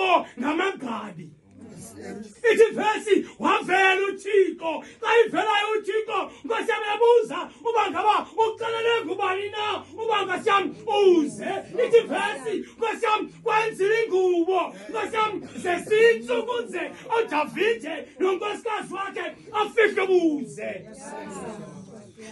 zabo ngamagqabi. Ithi vesi wavela uThixo. Xa ivelayo uThixo, Nkosi yam, ebuza uba ngaba uxelele ngubani na uba, Nkosi yam, uze. Ithi vesi, Nkosi yam, kwenziwa ingubo, Nkosi yam, zesintsu ukuze uDavide nonkosikazi wakhe afihle buze.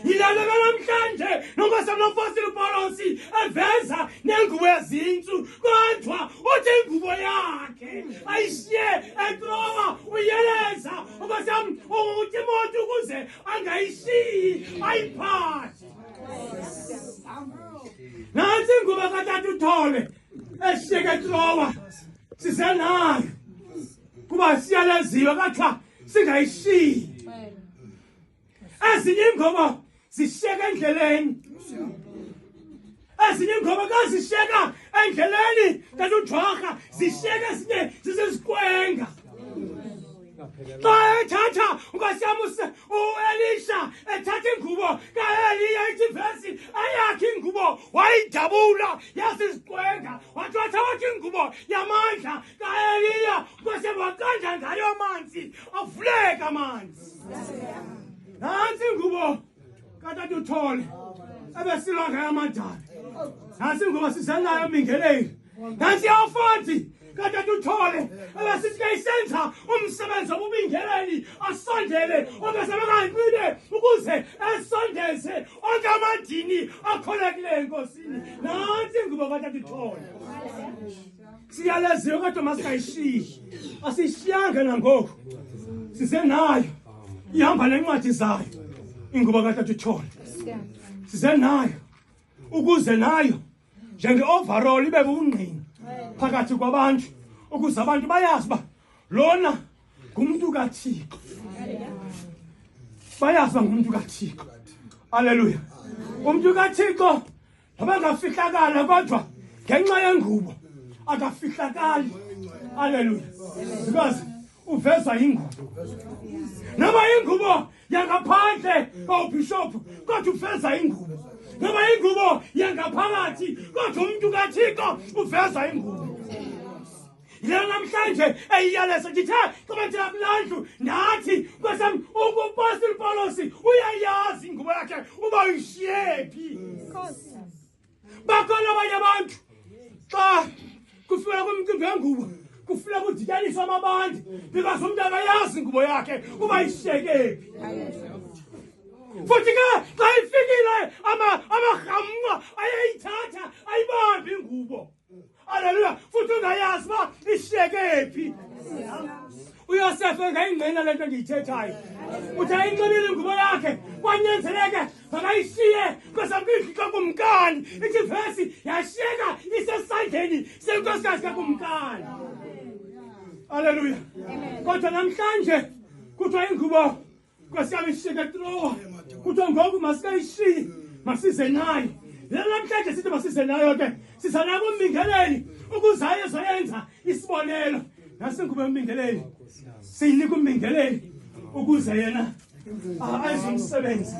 Yilento ke namhlanje nonkosi yam nompostile uPawulosi eveza nengubo yezintsu, kodwa uthi ingubo yakhe ayishiye eTrowa, uyeleza unkosi yam uTimoti ukuze angayishiyi, ayiphathe. Nantsi ingubo katata uThole eshiyeke eTrowa, sisenayo kuba siyaleziwe kathiwa singayishiyi. Ezinye iingoba zishiyeka endleleni, ezinye iingoba xa zishiyeka endleleni, tata uJwarha, zishiyeka ezinye ziziziqwenga. Xa ethatha nkosi yam uElisha ethatha ingubo kaEliya, ithi vesi ayakhe ingubo wayidabula yasiziqwenga. Wathi wathabatha ingubo yamandla kaEliya, nkosi yam, waqanda ngayo amanzi, avuleka amanzi. Nantsi ingubo katata uThole ebesilwa ngayo amadabi, nantsi ingubo sisenayo mbingeleli. Nantsi yafathi katata uThole ebesithi ke isenza umsebenzi wobubingeleli asondele obesebekanxibe ukuze esondeze onke amadini akholekileyo enkosini. Nantsi ingubo katata uThole, siyaleziwe kodwa masingayishiyi. Asiyishiyanga nangoku, sisenayo, ihamba nencwadi zayo ingubo katata uThole, sisenayo ukuze nayo njenge-overall ibe bubungqina phakathi kwabantu, ukuze abantu bayazi uba lona ngumntu kaThixo, bayazi uba ngumntu kaThixo. Aleluya! Umntu kaThixo noba ngafihlakala, kodwa ngenxa yengubo akafihlakali. Aleluya! Because uvezwa yingubo, noma ingubo yangaphandle kawubhishophu, kodwa uveza ingubo, noma ingubo yangaphakathi, kodwa umntu kaThixo uveza ingubo. Yile namhlanje eyiyaleso ndithe xa ndithela kulaa ndlu, ndathi, nkosam, umpostile Paulosi uyayazi ingubo yakhe uba uyishiye phi. Bakhona abanye abantu, xa kufika kumcimbi wengubo, kufuna kudityaniswa amabandi because umntu akayazi ingubo yakhe uba ishiyeke phi. Futhi ke xa ifikile, amarhamncwa ayeyithatha ayibambe ingubo. Aleluya! Futhi ungayazi uba ishiyeke phi. UYosefe engayingqina le nto ndiyithethayo. Uthi ayinxibile ingubo yakhe, kwanyanzeleke makayishiye kwesamkwindlu kakumkani. Ithi vesi yashiyeka isesandleni senkosikazi kakumkani. Aleluya! Kodwa namhlanje kuthiwa ingubo, nkosi yam, ishiyeke eTrowa, kuthiwa ngoku masikayishiyi, masize nayo. Le namhlanje sithi masize nayo ke, siza nayo kumbingeleli ukuze ayezoyenza isibonelo. Nasingubo yombingeleli siyinika umbingeleli ukuze yena ayenze umsebenzi.